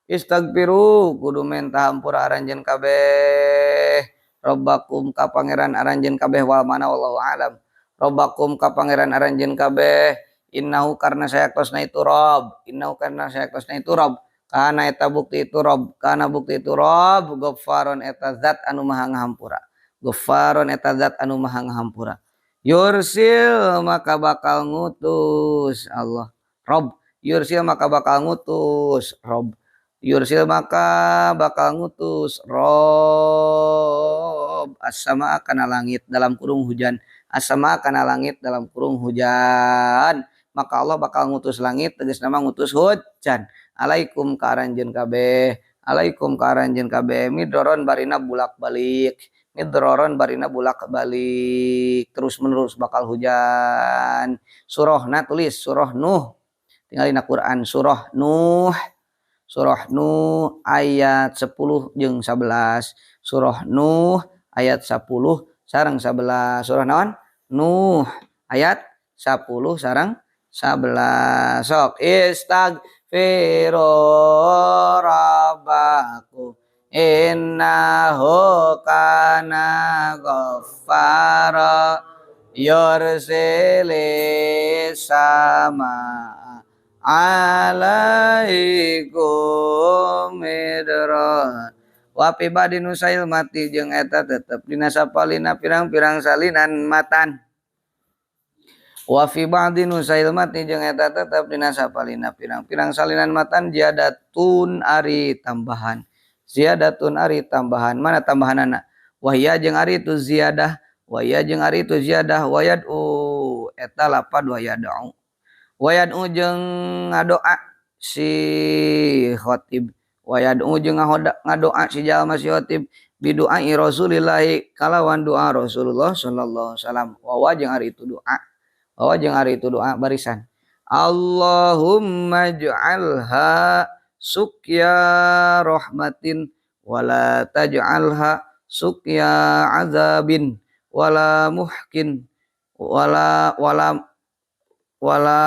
istaghfiru kudu menta hampura aranjeun kabeh robbakum ka pangeran aranjeun kabeh wal mana wallahu alam robbakum ka pangeran aranjeun kabeh innahu karna sayaktosna itu rob innahu karna sayaktosna itu rob kana eta bukti itu rob kana bukti itu rob ghaffaron eta zat anu maha ngahampura ghaffaron eta zat anu maha ngahampura yursil maka bakal ngutus Allah rob yursil maka bakal ngutus rob yursil maka bakal ngutus rob as-samaa kana langit dalam kurung hujan as-samaa kana langit dalam kurung hujan maka Allah bakal ngutus langit tegasna mah ngutus hujan alaikum ka aranjeun kabeh alaikum ka aranjeun kabeh midroron barina bulak-balik midroron barina bulak-balik terus menerus bakal hujan surahna tulis surah Nuh tinggal dina Quran surah Nuh Surah Nuh ayat 10 jeung 11. Surah Nuh ayat 10 sareng 11. Surah naon? Nuh ayat 10 sareng 11. Sok istaghfiru rabbakum innahu kana ghaffara yursilis sama alaikum midra wa fi ba'di nusail mati jeung eta tetep dina sapalina pirang-pirang salinan matan wa fi ba'di nusail mati jeung eta tetep dina sapalina pirang-pirang salinan matan ziyadatun ari tambahan ziyadatun ari tambahan mana tambahanana wahya jeung ari itu ziyadah wahya jeung ari itu ziyadah wayad'u eta lapad wayad'u wayad'u jeung ngadoa si khatib wayad'u jeung ngadoa si jalma si khatib bidu'ai Rasulillahi kalawan doa Rasulullah sallallahu alaihi wasallam wa jeung ari itu doa wa jeung ari itu doa barisan Allahumma ij'alha sukya rahmatin wala taj'alha sukya azabin wala muhkin wala wala wala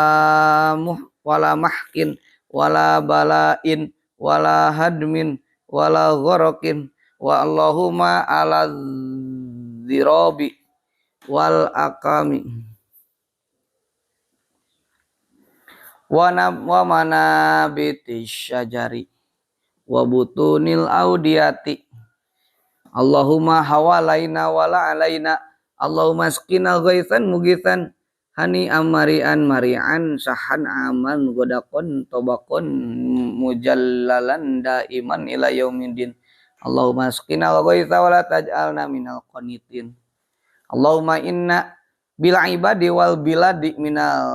muh wala mahkin wala balain wala hadmin wala gharakin wa Allahumma ala dzirabi wal akami wa manabiti syajari wa butunil audiyati Allahumma hawalaina wala alaina Allahumma asqina ghaithan mugithan hani amarian marian sahan aman godakon tobakon mujallalan daiman ila yaumidin Allahumma asqina ghaitha wala taj'alna minal qanitin Allahumma inna bil ibadi wal biladi minal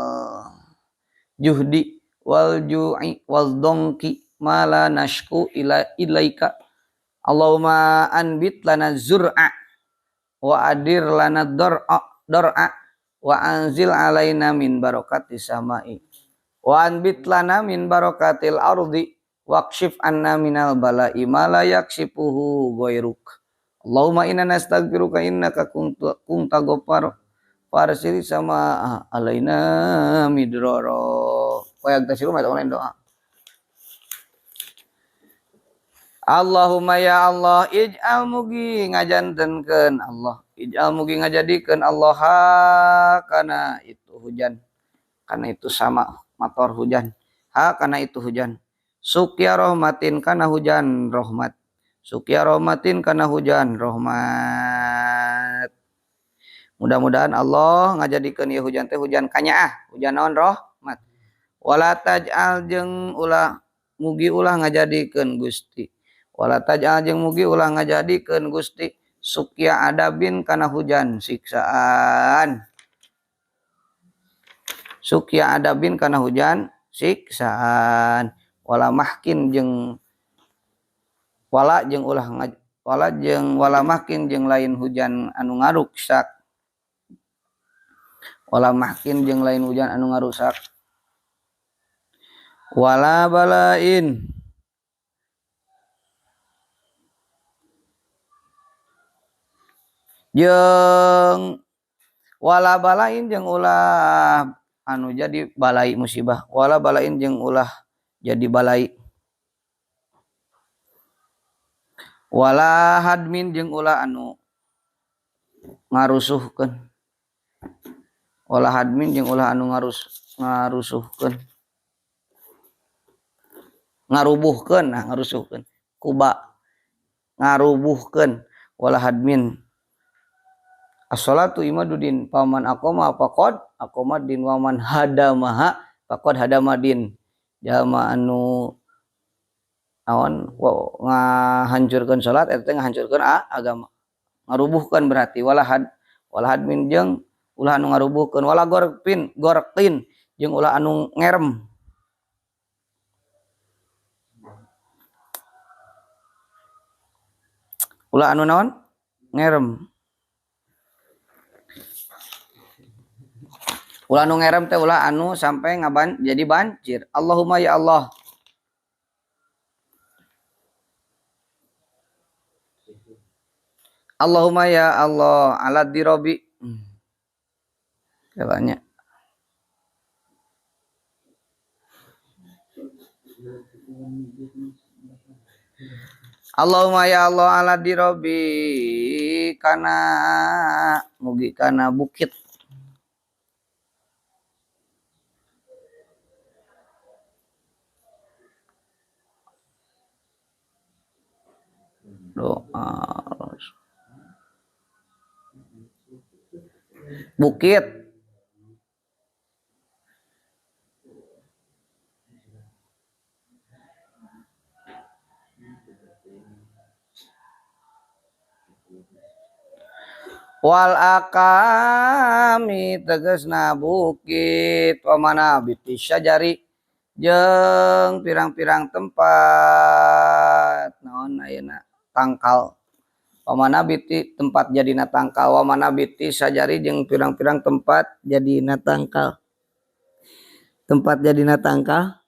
juhdi wal ju'i wal dongki mala nashku ila ilaika Allahumma anbit lana zur'a wa adir lana dor'a wa anzil alaina min barakati samai wa anbit lana min barakatil ardi waqshif anna minal bala'i ma la yakshifuhu ghairuk Allahumma inna nastaghfiruka innaka kunta ghaffar farsili sama alaina midrara wa yagtasilu ma ta'ala doa Allahumma ya Allah ij'al mugi ngajantenkeun Allah ij'al mugi ngajadikeun Allah kana itu hujan kana itu sama mator hujan ha kana itu hujan sukya rahmatin kana hujan rahmat sukya rahmatin kana hujan rahmat. Mudah-mudahan Allah ngajadikeun ieu hujan teh hujan kanyaah hujan naon rahmat wala taj'al jeung ulah mugi ulah ngajadikeun Gusti wala taj'al jeung mugi ulah ngajadikeun Gusti sukya adabin kana hujan siksaan sukya adabin kana hujan siksaan wala mahkin jeung wala jeung ulah wala jeung wala mahkin jeung lain hujan anu ngaruksak wala mahkin jeung lain hujan anu ngarusak wala balain jeung wala balain jeung ulah anu jadi balai musibah wala balain jeung ulah jadi balai wala hadmin jeung ulah anu ngarusuhkeun wala hadmin jeung ulah anu ngarusuhkeun ngarubuhkeun nah ngarusuhkeun kuba ngarubuhkeun wala hadmin as-salatu imadudin paman aqama faqad aqama din waman hadamaha faqad hadamadin jalma anu naon ngahancurkeun salat eta teh ngahancurkeun agama ngarubuhkeun berarti wala had wala hadmin jeung ulah anu ngarubuhkeun wala gorpin gorqin jeung ulah anu ngerem ulah anu naon ngerem ulah anu ngerem teh ulah anu sampai ngaban jadi banjir. Allahumma ya Allah Allahumma ya Allah ala dirobi banyak. Allahumma ya Allah ala dirobi kana mugi kana bukit doa bukit wal akami tegesna bukit wa manabiti syajari jeung pirang-pirang tempat naon ayeuna tangkal wa manabiti tempat jadina tangkal wa manabiti syajari jeung pirang-pirang tempat jadina tangkal tempat jadina tangkal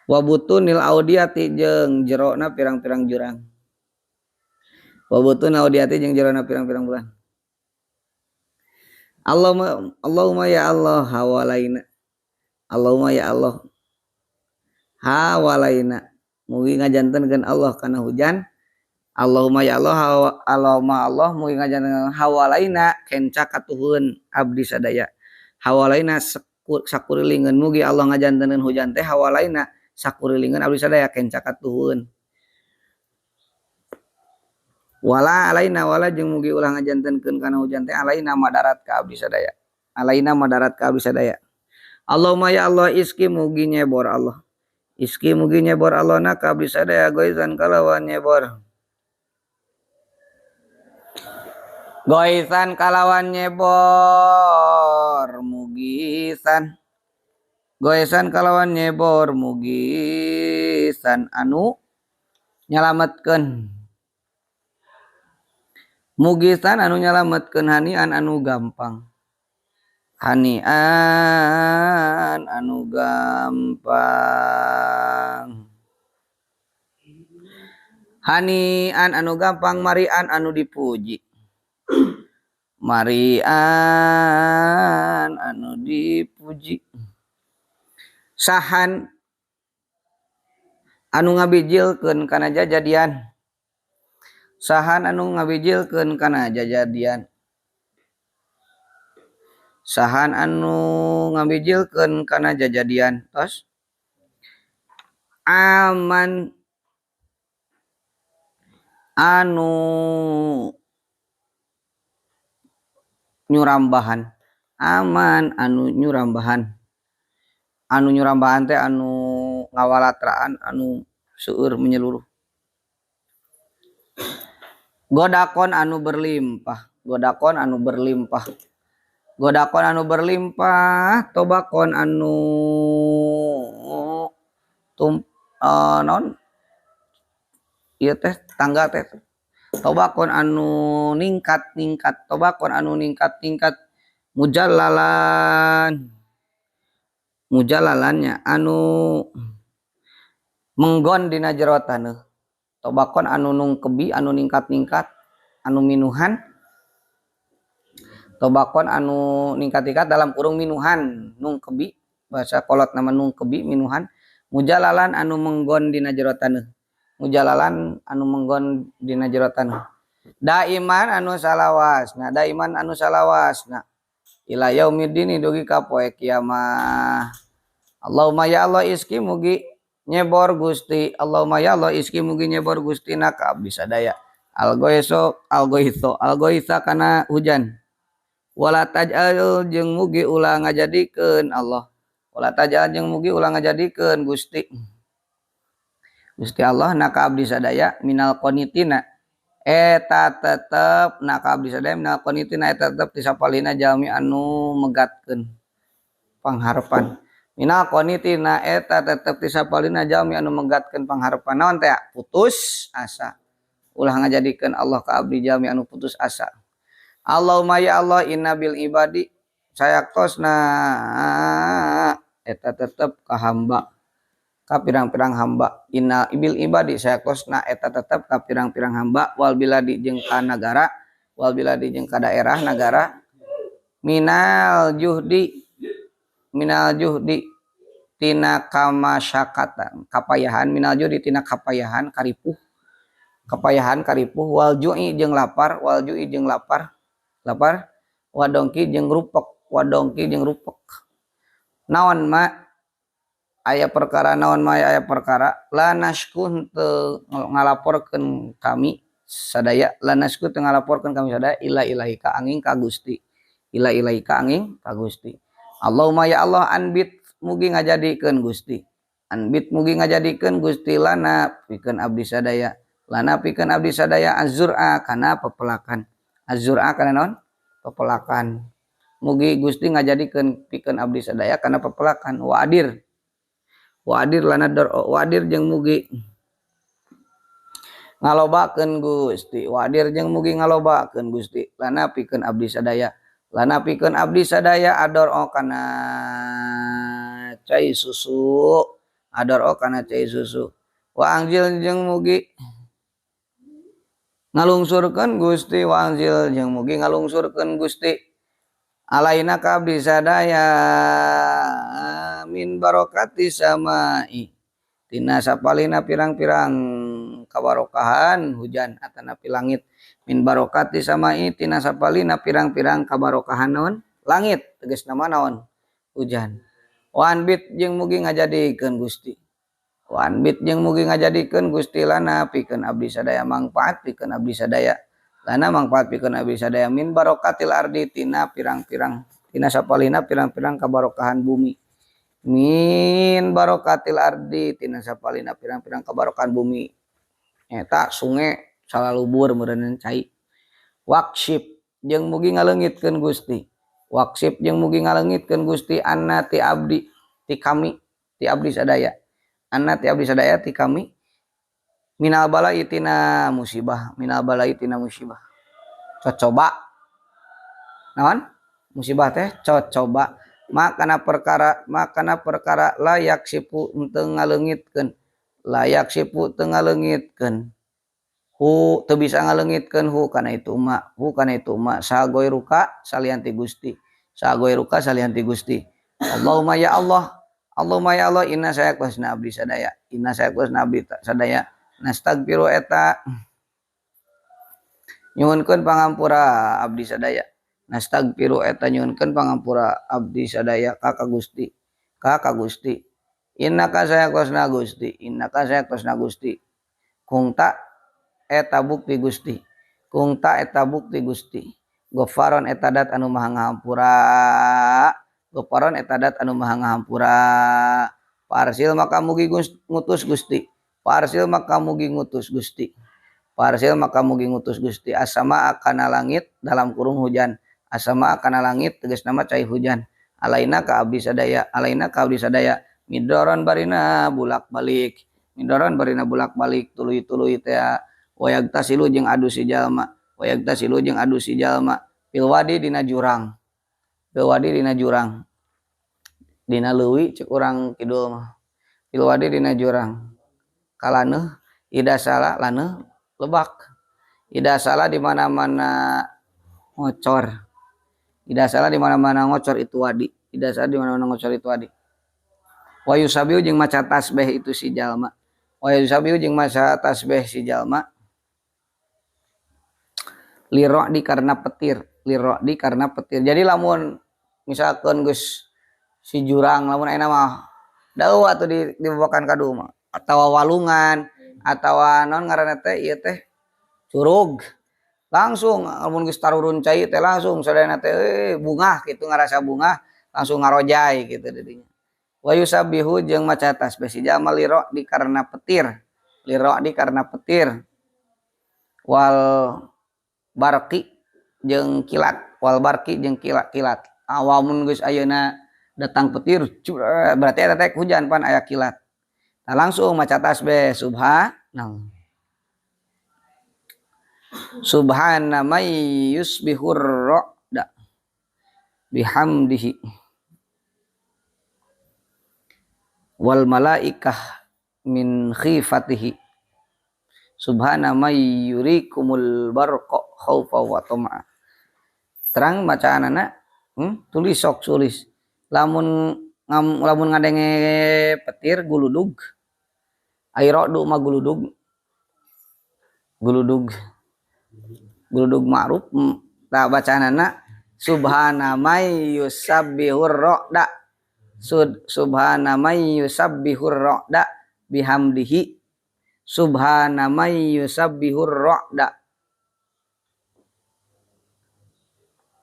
wa butunil audiati jeung jerona pirang-pirang jurang wa butunil audiati jeung jerona pirang-pirang bulan. Allahumma Allahumma ya Allah hawalaina Allahumma ya Allah hawalaina mugi ngajantenkeun Allah kana hujan. Allahumma ya Allah Allahumma Allah mugi ngajantenkeun hawalaina kenca katuhun abdi sadaya hawalaina sakurilingeun mugi Allah ngajantenkeun hujan teh hawalaina sakurilingeun abdi sadaya kenca katuhun wala alaina wala jeung mugi ulah ngajantenkeun kana hujan teh alaina madarat ka abdi sadaya alaina madarat ka abdi sadaya. Allahumma ya Allah iski mugi nyebor Allah iski mugi nyebor Allah na ka abdi sadaya goizan kalawan nyebor goizan kalawan nyebor mugisan goizan kalawan nyebor mugisan anu nyalametkeun mugisan anu nyalametkeun hanian anu gampang hanian anu gampang hanian anu gampang marian anu dipuji marian anu dipuji sahan anu ngabijilkeun kana jajadian sahan anu ngabijilkeun kana jajadian sahan anu ngabijilkeun kana jajadian tos aman anu nyurambahan aman anu nyurambahan teh anu ngawalatraan anu seueur menyeluruh godakon anu berlimpah godakon anu berlimpah godakon anu berlimpah tobakon anu tum non ieu teh tangga teh tobakon anu ningkat-ningkat tobakon anu ningkat-ningkat mujallalan mujalalannya anu menggon dina jero taneuh tobakon anu nungkebi anu ningkat-ningkat anu minuhan tobakon anu ningkat-ningkat dalam kurung minuhan nungkebi bahasa kolot nama nungkebi minuhan mujalalan anu menggon dina jero taneuh mujalalan anu menggon dina jero taneuh daiman anu salawasna daiman anu salawasna ila yaumiddin dugi ka poe kiamah. Allahumma ya Allah iski mugi nyebor Gusti Allahumma ya Allah iski mugi nyebor Gusti na ka abdi sadaya algoiso algoiso algoisa kana hujan wala taj'al jeung mugi ulah ngajadikeun Allah wala taj'al jeung mugi ulah ngajadikeun Gusti Gusti Allah na ka abdi sadaya minal qanitina eta tetep na ka abdi sadaya minal qanitina eta tetep tisapalina jalmi anu megatkeun pangharepan minal qanitina eta tetep tisapalina jalmi anu megatkeun pangharepan naon teh putus asa ulah ngajadikeun Allah ka abdi jalmi anu putus asa. Allahumma ya Allah inna bil ibadi sayaktosna eta tetep ka hamba ka pirang-pirang hamba inna ibil ibadi sayakosna eta tetep ka pirang-pirang hamba wal biladi jeung ka nagara wal biladi jeung ka daerah nagara minal juhdi tina kamasyakatan kapayahan minal juhdi tina kapayahan karipuh kapayahan karipuh wal ju'i jeung lapar wal ju'i jeung lapar lapar wadongki jeung rupek wadongki jeung rupek naon ma aya perkara naon ma aya perkara la nasku teu ngalaporkeun kami sadaya la nasku teu ngalaporkeun kami sadaya ila ilaika angin ka Gusti ila ilaika angin ka Gusti Allahumma ya Allah anbit mugi ngajadikeun Gusti anbit mugi ngajadikeun Gusti lana pikeun abdi sadaya lana pikeun abdi sadaya azur'a kana pepelakan azur'a kana naon pepelakan mugi Gusti ngajadikeun pikeun abdi sadaya kana pepelakan wa adir lana dor wa adir jeung mugi ngalobakeun Gusti wa adir jeung mugi ngalobakeun Gusti lana pikeun abdi sadaya lana pikeun abdi sadaya ador o kana cai susu ador o kana cai susu wa angjil jeung mugi ngalungsurkeun Gusti wa angjil jeung mugi ngalungsurkeun Gusti alaina ka abdi sadaya min barokati samai tina sapalina pirang-pirang kabarokahan hujan atanapi langit min barokati samai tina sapalina pirang-pirang kabarokahan naon langit tegas nama naon hujan wanbit jeung mugi ngajadikeun Gusti wanbit jeung mugi ngajadikeun Gusti lana pikeun abdi sadaya mangfaat pikeun abdi sadaya lana mangfaat pikeun abdi sadaya min barokatil ardi tina pirang-pirang tina sapalina pirang-pirang kabarokahan bumi min barokatil ardi tina sapalina pirang-pirang kabarokahan bumi eta sungai salalubur meureun cai waksip jeung mugi ngaleungitkeun Gusti waksip jeung mugi ngaleungitkeun Gusti anna ti abdi ti kami ti abdi sadaya anna ti abdi sadaya ti kami minal balai tina musibah minal balai tina musibah cocoba naon musibah teh cocoba makana perkara layak sipu teu ngaleungitkeun layak sipu teu ngaleungitkeun hu teu bisa ngaleungitkeun hu kana itu ma hu kana itu ma sagoiruka salian ti Gusti sagoiruka salian ti Gusti Allahumma ya Allah Allahumma ya Allah inna sayakusna abdi sadaya inna sayakusna abdi sadaya nastagfiru eta nyuhunkeun pangampura abdi sadaya nastagfiru eta nyuhunkeun pangampura abdi sadaya ka Gusti ka Gusti innaka sayakusna Gusti innaka sayakusna Gusti kungta eta bukti Gusti kungta eta bukti Gusti Ghafaron eta dat anu maha ngahampura Ghafaron eta dat anu maha ngahampura Parsil maka mugi ngutus Gusti Parsil maka mugi ngutus Gusti Parsil maka mugi ngutus Gusti asama kana langit dalam kurung hujan asama kana langit tegas nama cai hujan alaina ka abdi sadaya alaina ka abdi sadaya midoron barina bulak balik midoron barina bulak balik tuluy-tuluy teh wayag tasilu jeung adu si jalma wayag tasilu jeung adu si jalma pilwadi dina jurang pilwadi dina jurang dina leuwi cek urang kidul mah pilwadi dina jurang kalaneuh ida salah laneuh lebak ida salah di mana-mana ngocor ida salah di mana-mana ngocor itu wadi ida salah di mana-mana ngocor itu wadi wa yusabiu jeung maca tasbih itu si jalma wa yusabiu jeung maca tasbih si jalma lirok di karena petir lirok di karena petir jadi lamun misalkan geus si jurang lamun ayeuna mah dauh atuh dibawakan ka mah atawa walungan atawa naon ngaranna teh ieu teh curug langsung lamun geus tarurun cai teh langsung sadayana teh bungah kitu ngarasa bungah langsung ngarojai kitu didinya wa yusabihu jeung maca tasbih si jalma lirok di karena petir lirok di karena petir wal barqi jeung kilat wal barqi jeung kilat-kilat awamun geus ayeuna datang petir berarti eta teh hujan pan aya kilat nah langsung maca tasbih subhanallah subhana may yusbihur ra'da bihamdihi. Wal malaikah min khifatihi. Subhana may yurikumul barqa khaufa wa tama'a. Terang bacaanana, tulis sok tulis. Lamun lamun ngadenge petir guludug, ai ra'du mah guludug. Guludug. Guludug ma'ruf, tah bacaanana subhana may yusabbihur ra'da. Subhana may yusabbihur ra'da bihamdihi. Subhana may yusabbihur ra'da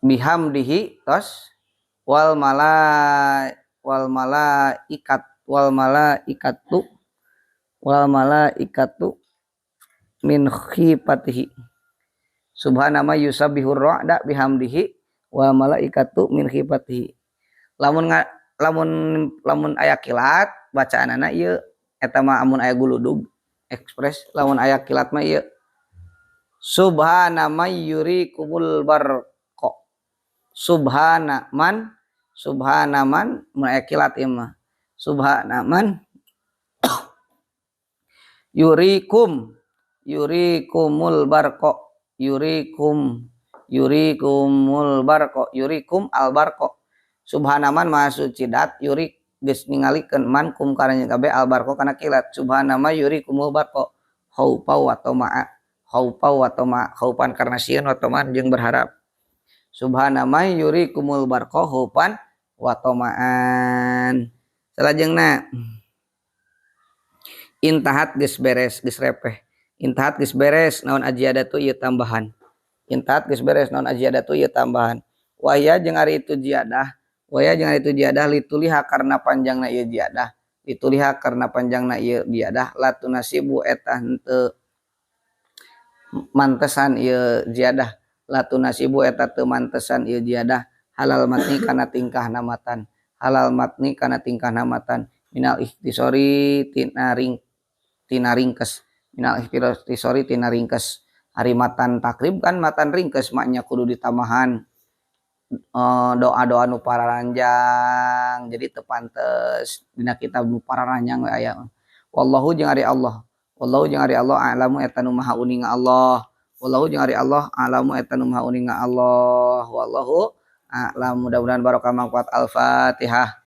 bihamdihi tos wal mala wal malaikat wal malaikatu wal malaikatu min khifatihi. Subhana may yusabbihur ra'da bihamdihi wal malaikatu min khifatihi. Lamun lamun lamun aya kilat bacaanana ieu eta mah amun aya guludug ekspres, lamun aya kilat mah ieu subhana may yurikumul barqa. Subhana man, subhana man mun aya kilat ieu mah subhana man yurikum, yurikumul barqa, yurikum, yurikumul barqa, yurikum al barqa. Subhana man maha suci dat yurik geus ningalikeun man kum karanya kabeh al barqa kana kilat. Subhana may yurikumul barqa khaufa wa tama'a, khaufa wa tama'a, khaufan karena sieun wa tama'an jeung berharap. Subhana may yurikumul barqa khaufan wa tama'an. Salajengna intahat geus beres geus repeh. Intahat geus beres naon ajiadatu ieu tambahan. Intahat geus beres naon ajiadatu ieu tambahan. Waya jeung ari itu ziyadah, waya jeung ari itu ziyadah lituliha karena panjangna ieu ziyadah, lituliha karena panjangna ieu ziyadah latunasibu eta henteu mantesan ieu ziyadah, latunasibu eta teu mantesan ieu ziyadah halal matni kana tingkahna matan, halal matni kana tingkahna matan minal ikhtisori tina ring tina ringkes, minal ikhtisori tina ringkes. Ari matan takrib kan matan ringkes maknya kudu ditambahan doa-doa nu pararanjang, jadi teu pantes dina kitab nu pararanjang we aya. Wallahu jeung ari Allah, wallahu jeung ari Allah a'lamu eta nu maha uninga Allah, wallahu jeung ari Allah a'lamu eta nu maha uninga Allah, wallahu a'lam. Mudah-mudahan barokah manfaat. Al-Fatihah.